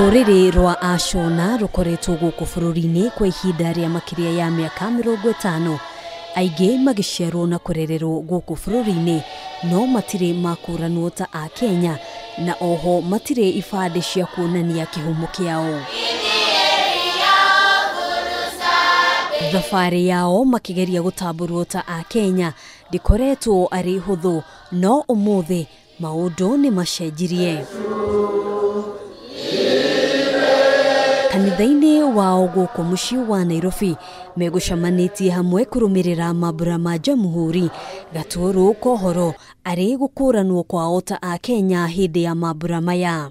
Rũrĩrĩ rwa Ashona rũkoretwo gũkũ bũrũri-inĩ kwa ihinda rĩa makĩria ya mĩaka 50. Aingĩ magĩciarwo na kũrererwo gũkũ bũrũri-inĩ no matirĩ makũranwo ta a Kenya na oho matirĩ ibandĩ cia kuonania kĩhumo kĩao. Thabarĩ yao makĩgeria gũtambũrwo ta a Kenya ndĩkoretwo arĩ hũthũ, no ũmũthĩ maũndũ nĩ macenjirie. Kanitha-inĩ wao gũkũ mũciĩ wa Nairobi megũcemanĩtie hamwe kũrũmĩrĩra mambura ma Jamhuri gatũrũ kohoro arĩ gũkũranwo kwao ta a Kenya hĩndĩ ya mambura maya.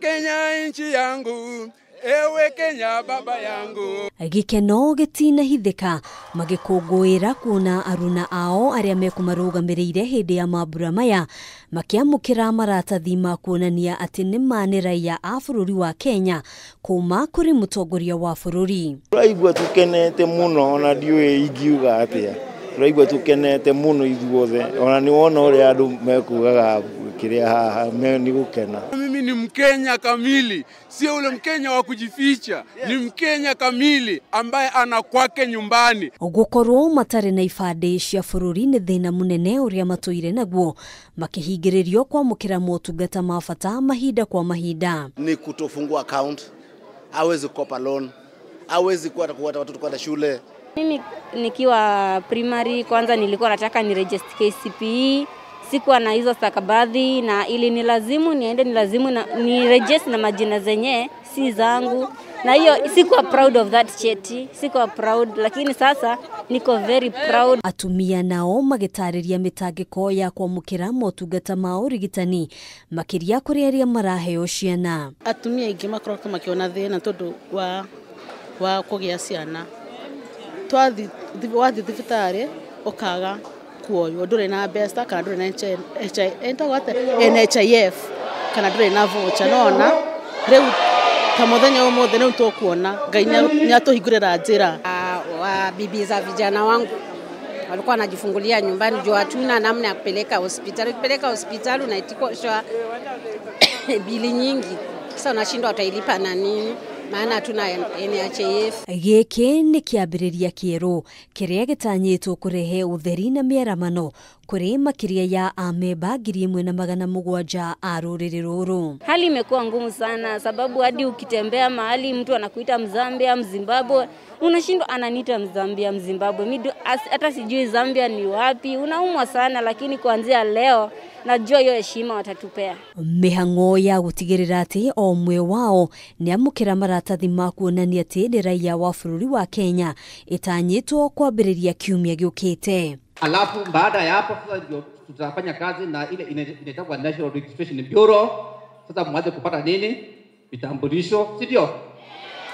Kenya nchi yangu, ewe Kenya baba yangu. Gĩkeno gĩtinahithĩka magĩkũngũĩra kuona aruna ao arĩa mekũmarũgamĩrĩire hĩndĩ ya mambura maya makĩamũkĩra maratathi ma kuonania atĩ nĩ ma nĩ raia a bũrũri wa Kenya kuma kũrĩ mũtongoria wa bũrũri. Tũraigua tũkenete mũno ona ndiũĩ ingiuga atĩa. Tũraigua tũkenete mũno ithuothe ona nĩ wona ũrĩa andũ mekugaga kĩrĩa haha nĩ gũkena. Mimi ni Mkenya kamili, sio ule Mkenya wa kujificha, ni Mkenya kamili ambaye ana kwake nyumbani. Gũkorwo matarĩ na ibandĩ cia bũrũri nĩ thĩna mũnene ũrĩa matũire naguo makĩhingĩrĩrio kwamũkĩra motungata ma bata mahinda kwa mahinda. Ni kutofungua account, hawezi kukopa loan, hawezi kuwa watoto kwenda shule. Mimi nikiwa primary kwanza nilikuwa nataka ni register KCPE, sikuwa na hizo stakabadhi na ili nilazimu niende nilazimu na ni register na majina zenye si zangu, na hiyo sikuwa proud of that cheti, sikuwa proud, lakini sasa niko very proud. Atumia nao magĩtarĩria mĩtangĩko ya kwamũkĩra motungata ma ũrigitani makĩria kũrĩ arĩa maraheo ciana. Atumia aingĩ makoragwo makĩona thĩna tondũ wa kũgĩa ciana. Twathi thibitarĩ ũkaga kuoywo ndũrĩ na mbeca kana ndũrĩ na NHIF kana ndũrĩ na voucher, nona rĩu ta mũthenya ũmũthĩ nĩu tũkuona Ngai nĩatũhingũrĩra njĩra. Wa bibi za vijana wangu walikuwa wanajifungulia nyumbani juu hatuna namna ya kupeleka hospitali. Kupeleka hospitali unaitikwa bili nyingi, sasa unashindwa utailipa na nini, maana hatuna NHIF. Gĩkĩ nĩ kĩambĩrĩria kĩerũ kĩrĩa gĩtanyĩtwo kũrehe ũtheri na mĩaramano kũrĩ makĩria ya amemba 1700 a rũrĩrĩ rũrũ. Hali imekuwa ngumu sana sababu hadi ukitembea mahali mtu anakuita Mzambia, Mzimbabwe, unashindwa ananiita Mzambia, Mzimbabwe, mimi hata sijui Zambia ni wapi. Unaumwa sana, lakini kuanzia leo najua hiyo heshima watatupea. Mĩhang'o ya gũtigĩrĩra atĩ o ũmwe wao nĩamũkĩra maratathi ma kuonania atĩ nĩ raia wa bũrũri wa Kenya ĩtanyĩtwo kwambĩrĩria kiumia gĩũkĩte. Alafu baada ya hapo sasa ndio tutafanya kazi na ile inaitwa National Registration Bureau. Sasa mwanze kupata nini? Vitambulisho, si ndio?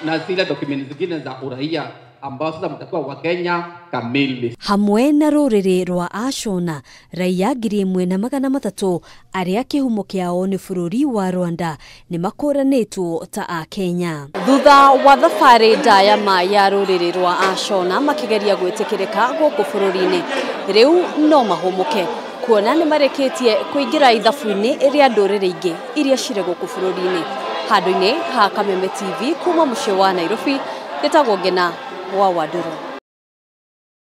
Na zile documents zingine za uraia ambao sasa mtakuwa wa Kenya kamili. Hamwe na rũrĩrĩ rwa Ashona raia 1300 arĩa kĩhumo kĩao nĩ bũrũri wa Rwanda nĩ makũranĩtwo ta a Kenya. Thutha wa thabarĩ ndaya ma ya rũrĩrĩ rwa Ashona makĩgeria gwĩtĩkĩrĩka gũkũ bũrũri-inĩ, rĩu no mahũmũke kuona nĩ marĩkĩtie kũingĩra ithabu-inĩ rĩa ndũrĩrĩ ingĩ iria cirĩ gũkũ bũrũri-inĩ. Handũ-inĩ ha Kameme TV kuma mũciĩ wa Nairobi, gĩtagwo Ngena wa Wandũrũ.